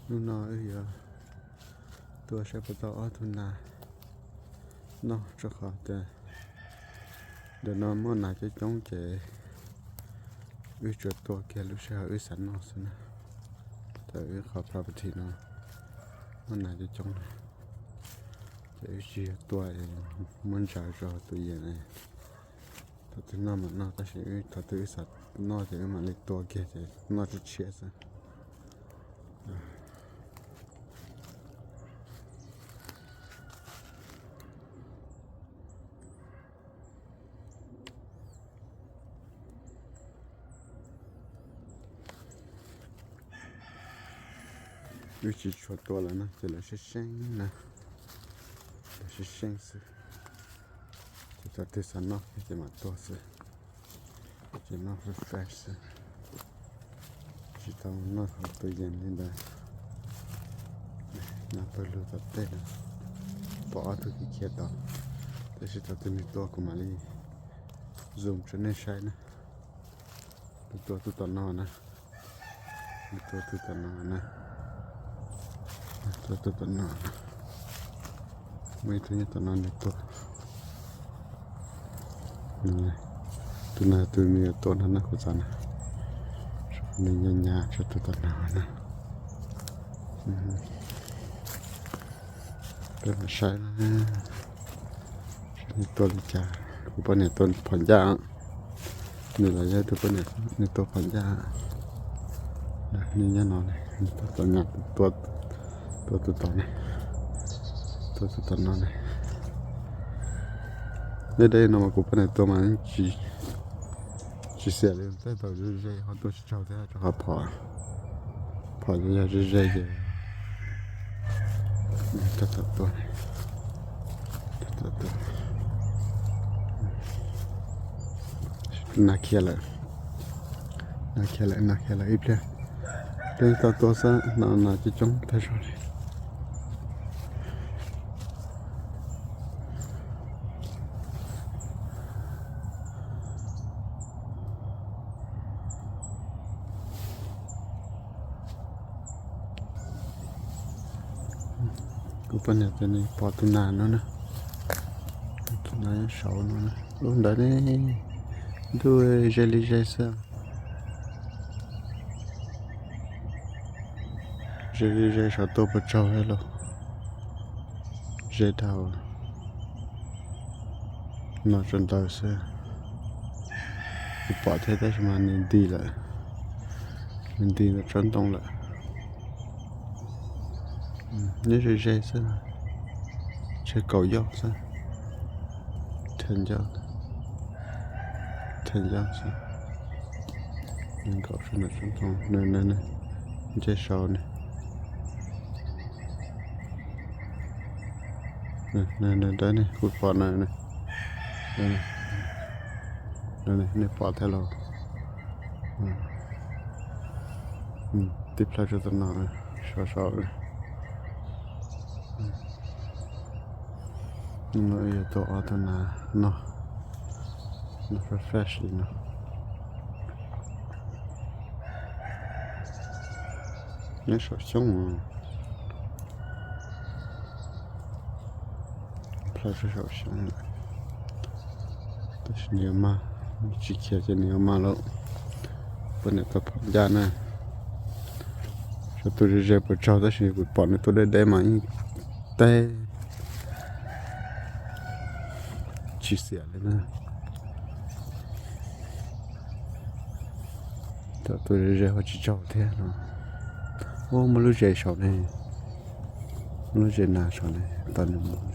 Hnub no wb yuav tuaj saib puas tau ob tug nas noj, rau qhov tias ntawm no muaj nas coob coob ces wb tsuas tua kiag lub sij hawm wb xav noj xwb na. Tam wb qhov property no muaj nas coob coob na, ces wb tsis yog tua es muab ntsaws rau tus yees, thaum twg noj mam noj, tab sis wb thaum twg wb xav noj ces wb mam li tua kiag ces noj tshiab tshiab xwb. Wb tsis tshua tua lawm na, ces lawv seeb seeb na, lawv seeb seeb xwb. Ces thaum twg xav noj ces mam tua xwb, ces noj fresh fresh xwb. Tsis tau noj hauv tus yees li ntawd. Nyob pawg lug tom tej no, pom ob tug khiav khiav tod, tab sis thaum twg nws tua kuv mam li zoom rau nej saib na. Nws tua tus tom no na, nws tua tus tom no na, nws tua tus tom no. Muaj ib tug nyob tom no nws tua. Tus no tus nws yuav tua no na kuv xav na. Nws nyas nyas rau tus tom no na. Peb mam saib na, nws tua li cas. Kuv poj niam tua phom ncaj, nws los yog tus poj niam, nws tua phom ncaj. Nws nyob no, nws tua tom no, tua tus tom no, tua tus tom no ne. Deb deb no mas kuv poj niam tua mas tsis xiam li tej thaum ze ze ho tua tsis tsaug thiab rau qhov phom, phom yog ze ze ces tab tom tua, tab tom tua. Nas khiav lawm, nas khiav lawm, nas khiav lawm ib pliag. Peb tau tua xwb no, nas coob coob tag zog li. Kuv poj niam tias nws pom tus nas no na, tus nas nyob saud no na. Lub ntawd ne, ntuj, ze li ze xwb. Ze li ze, xyov tua puas tsaug thiab lauj. Ze dhau. No tsuas ntawd xwb. Kuv pom thiab tab sis mas nws nti lawm, nws nti ntawm tsob ntoo lawm. Nyob ze ze xwb, tseg kaum yoj xwb. Theem yoj, theem yoj xwb. Nkaum sab ntawm tsob ntoo, nws nce saud ne. Nws dawb ne, kuv pom na. Nej pom thiab lauj? Tib plhaw rau tom no, saud saud. Hnub no wb yuav tua ob tug nas noj, noj fresh fresh li no. Nyob saum xyoob, plhaw rau saum xyoob lawm. Tab sis nws yuav mag, tsis khiav ces nws yuav mag lauj. Poj niam tua phom ncaj na. Xyov tua ze ze puas tsaug tab sis kuv pom nws tua deb deb mas yeej teb tsis xiam li na. Thaum tua ze ze ho tsis tsaug thiab no. Ub, muaj lub zes saud ne, muaj lub zes nas saud ne, tos nws mus.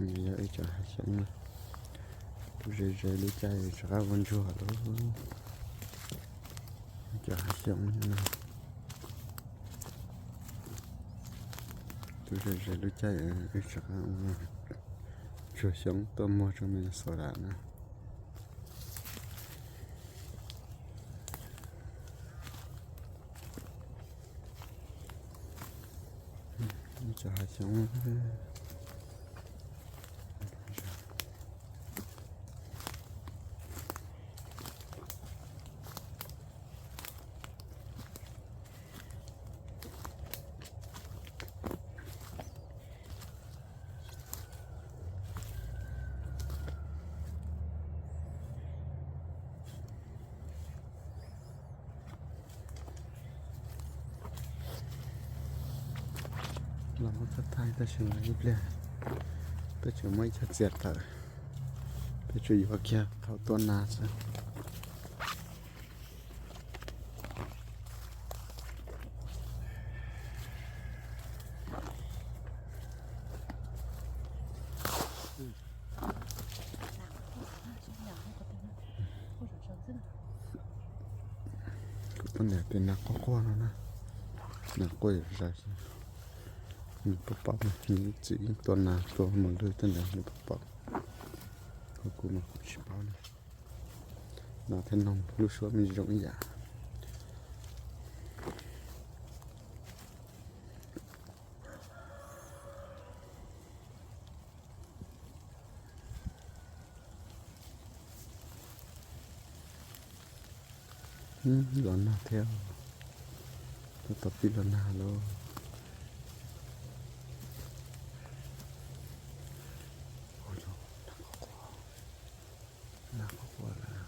Nws yog ib co hav xyoob na. Tub ze ze lub caij rov qab ua ntsuag lawm. Cov hav xyoob no, tub ze ze lub caij wb rov qab ua ntsuag xyoob tuaj muag rau Minnesota na. Cov hav xyoob. Los muab thaij thaij tab sis mas ib pliag peb tseem muaj ib co txias tawm, peb tsuas yuav kiag thaum tuaj na xwb. Kuv tuaj nram tej nas quaj quaj no na, nas quaj zom zaws. Nws pom pom, nws ib txwm yeej tuaj nas tuaj mus lwg tej ntawd nws pom pom. Kuv mas kuv tsis paub na. Nas thiab noog lub suab me ntsis zoo ib yam. Los nag thiab, tab tom pib los nag lawm. Nag quaj quaj lawm.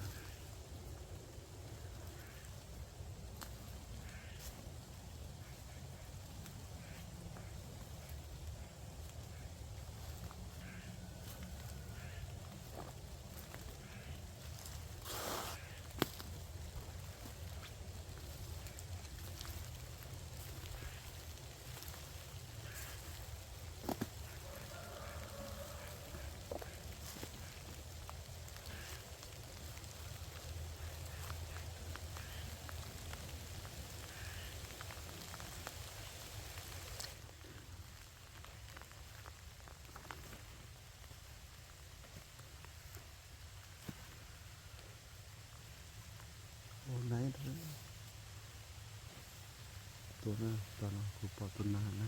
Ua na, tua na, tua no kuv pom tua na na.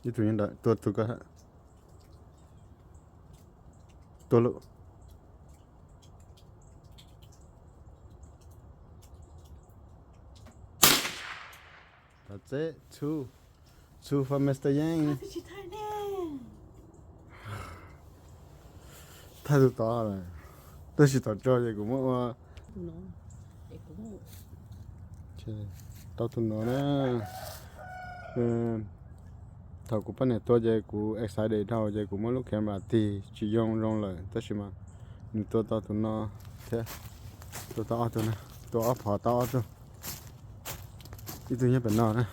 Ib tug nyob ntawd, tua tus ko. Tua lawm. That's it, two, two for Mister Yang. Thaij tus tod lawm, tab sis thaum tso ces kuv muab ua tau tus no na. Thaum kuv poj niam tua ces kuv excited dhau ces kuv muab lub camera tig tsis zoo zoo lawm, tab sis mas nws tua tau tus no thiab. Tua tau ob tug na, tua ob phom tau ob tug. Ib tug nyob pem no na.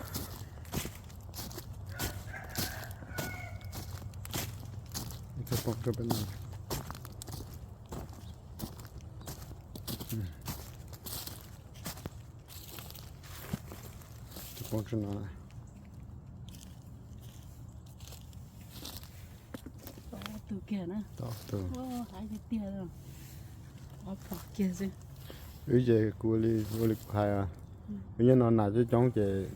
Ib tug poob rau pem no. Tus poob rau no. Tau ob tug kiag na. Tau ob tug. Ua, hais tiag tiag, ob phom kiag xwb. Wb ces kuv ua li, ua li kuv hais, wb nyob no nas coob coob ces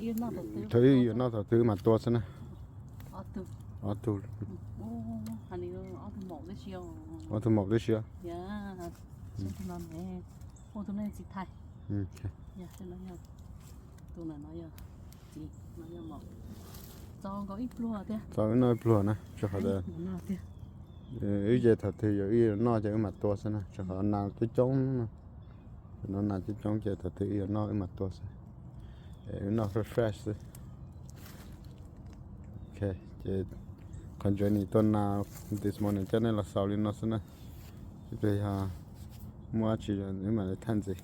thaum wb yuav noj thaum twg wb mam tua xwb na. Ob tug. Ob tug. Ob tug maum tib si. Txaus wb noj ib pluag na, tsuas qhov tias wb ces thaum twg yog wb yuav noj ces wb mam tua xwb na, tsuas qhov nas coob coob no. Thaum no nas coob coob ces thaum twg wb yuav noj wb mam tua xwb. Es wb noj fresh fresh xwb. Ok, ces qhov journey tuaj na, this morning coj nej los xaus li no xwb na. Ib pliag yog muaj dab tsi wb mam li thaij ntxiv.